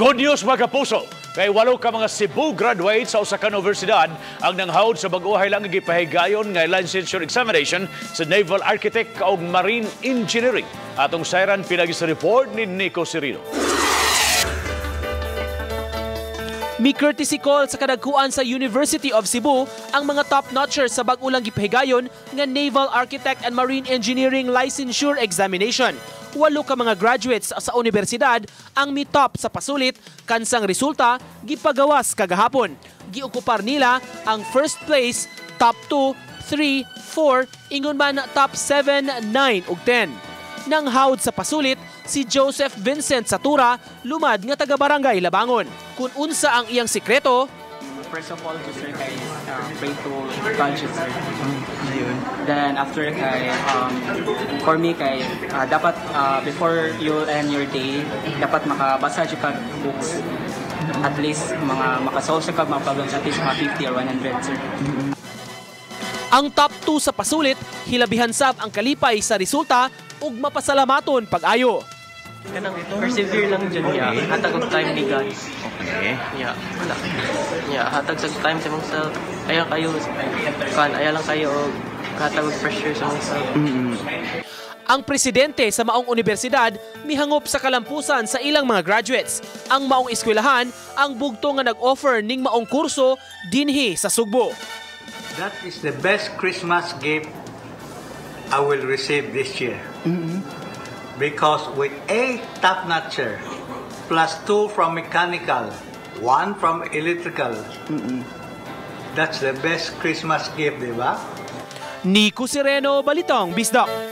Good news, mga kapuso! Kay walo ka mga Cebu graduates sa usa ka universidad ang nanghawd sa bag-ohay lang gipahigayon nga licensure examination sa Naval Architect ug Marine Engineering. Atong sayran pinagi sa report ni Nico Serino. Mi courtesy call sa kadagkuan sa University of Cebu ang mga top-notchers sa bag-o lang gipahigayon nga Naval Architect and Marine Engineering Licensure Examination. Walo ka mga graduates sa universidad ang mi-top sa pasulit kansang resulta gipagawas kagahapon. Giokupar nila ang first place, top 2, 3, 4, ingon man top 7, 9 ug 10. Nanghawd sa pasulit si Joseph Vincent Satura, lumad nga taga-barangay Labangon. Kung unsa ang iyang sikreto, First of all, to sir, kay pray to God, sir. Then after kay for me kay dapat before you end your day, dapat makabasa jud kag books. At least mga makasolve sa kag mga problems, at least mga 50 or 100, sir. Ang top 2 sa pasulit, hilabihan sab ang kalipay sa resulta ug mapasalamaton pag-ayo. Kanang persevere lang dyan niya. Hatag og time ni God. Okay. Yeah, wala. Yeah, hatag sa time sa mong self. Ayaw kayo kan, ayaw lang kayo og hatag og pressure sa mong self. Ang presidente sa maong universidad mihangop sa kalampusan sa ilang mga graduates. Ang maong eskwelahan ang bugto nga nag-offer ning maong kurso dinhi sa Sugbo. That is the best Christmas gift I will receive this year. Because with 8 top-notcher, plus 2 from mechanical, 1 from electrical, that's the best Christmas gift, di ba? Nico Sereno, Balitang Bisdak.